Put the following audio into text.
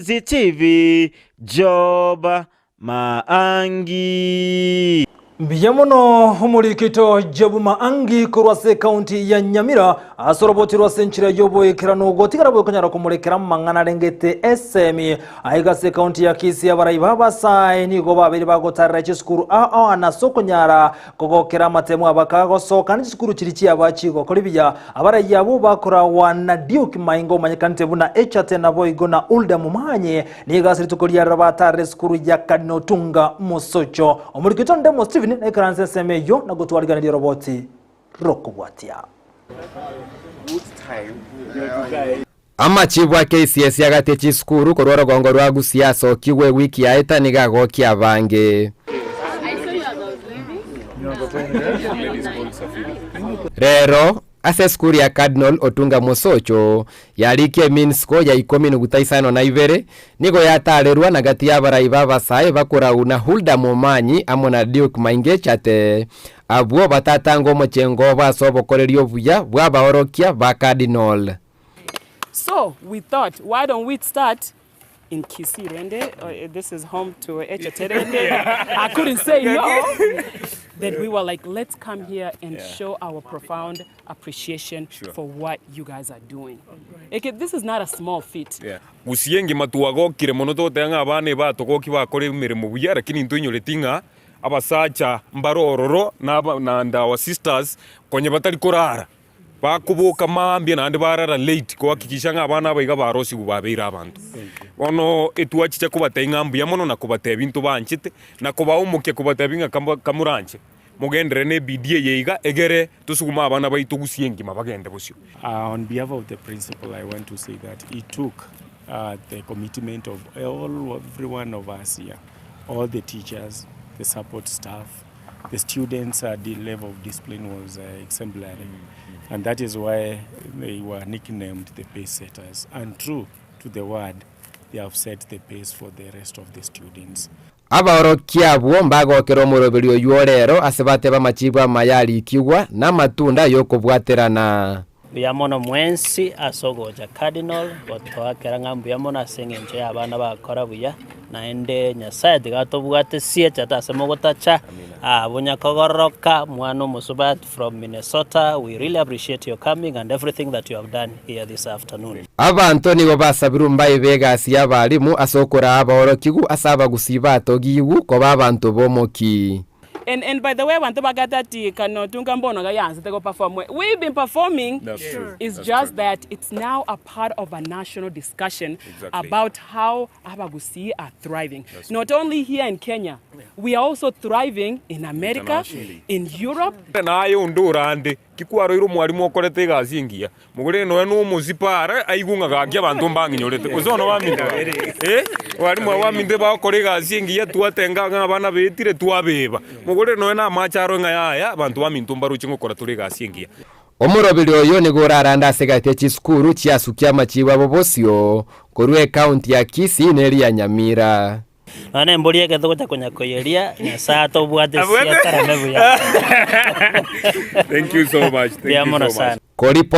CCTV, Job Maangi. Mbuya mono omorikito Job Maangi korwa ase ekaunti ya Nyamira ase oroboti rwa ase enchera y'oboikeranu gotigara bwekonyara komorekera amang'ana arengete esemi. Aiga ase ekaunti ya Kisii abarai b'abasae nigo babeire bagotarera chisukuru ao ao ase okonyara Kogokera amatemo abakagosoka ne chisukuru chiria chiaba chigokora ebiya, abaraiyo abwo bakoragwa na Duke Mainga omanyekanete buna Echate naboigo na Hulda Momanyi, nigo ase rituko riarero batarire esukuru ya Cardinal Otunga Mosocho. Omorikito Ndemo Stephen naikaranse ensemo eyio na gotwariganeria oroboti rokobwatia. Amachibu a KCSE agatie chisukuru korwa orogongo rwa Gusii asokigwe ewiki yaeta nigo agokia abange. Rero, ase esukuru ya Cardinal Otunga Mosocho, yarikia emean score ya ikomi nuguta isano na ibere, nigo yatarerwa na gati y'abarai b'abasae bakorauna Hulda Momanyi amo na Duke Maingechate, abwo batatanga omochengo obo ase obokoreri obuya bw'abaorokia ba Cardinal. So we thought why don't we start in Kisii rende, this is home to Echate rende, I couldn't say no, then we were like let's come here and show our profound appreciation for what you guys are doing. Eke this is not a small feat. Gusii engima twagokire mono togoteba ng'a abana ebatogokia bakore emeremo buya lakini ntoinyoreti ng'a abasacha mbare ororo na and our sisters konya batari korara. Bakoboka mambia naende barara late kohakikisha ng'a abana aba iga barosigwe babeire abanto. Bono etwachicha kobatebia ng'a mbuya mono na kobatebia ntobanchete, na kobaa omokia kobatebia ng'a kamo kamoranche mogenderere na ebidii eye iga egere tosugume abana baito gusii engima bagende bosio. On behalf of the principal I want to say that it took the commitment of all every one of us here, all the teachers, the support staff, the students uh, the level of discipline was uh, exemplary and that is why they were nicknamed the pace setters and true to the word they have set the pace for the rest of the students. Abaorokia abwo mbagokera omoroberi oyio ore ero ase bateba amachiibo amaya arikigwa, na amatunda ay'okobwaterana. Mbuya mono mwensi ase ogocha Cardinal gotoakera ng'a mbuya mono ase eng'encho y'abana bagokora buya, naende Nyasaye tiga atobwatesie chate ase mogotacha abwo nyakogororoka mwana omosubati from Minnesota we really appreciate your coming and everything that you have done here this afternoon. Abanto nigo basabirwe mbaibe egasi y'abalimu ase okoraa abaorokigwa ase abagusii batogigwe koba abanto b'omoki. And and by the way abanto bagate ati kano tunga mbono iga yansete go perform we've been performing That's true. it's That's just true. that it's now a part of a national discussion Exactly. about how abagusii are thriving not only here in Kenya we are also thriving in America Internationally. in Europe Naye onde orande, ki kwaroire omwalimu okorete egasi engiya? Mogore nonya nomosipo are aigwe ng'a gaki abanto mbang'inyorete, gose bono baminto eh, abalimu aba baminto bagokora egasi engiya twatenga ng'a abana betire twabeba. Mogore nonya na amache aro ng'a yaya abanto baminto mbaroche ngokora tore egasi engiya. Omoroberi oyo nigo orarande ase egati ye chisukuru chiasukia amachibo abo bosio korwa ecounty ya Kisii na eria ya Nyamira. Nonya nembori eke togocha konya koyeria, Nyasae atobwate ase atarame buya. Thank you so much. Thank Mbuya you mono so much. sana. Koripo.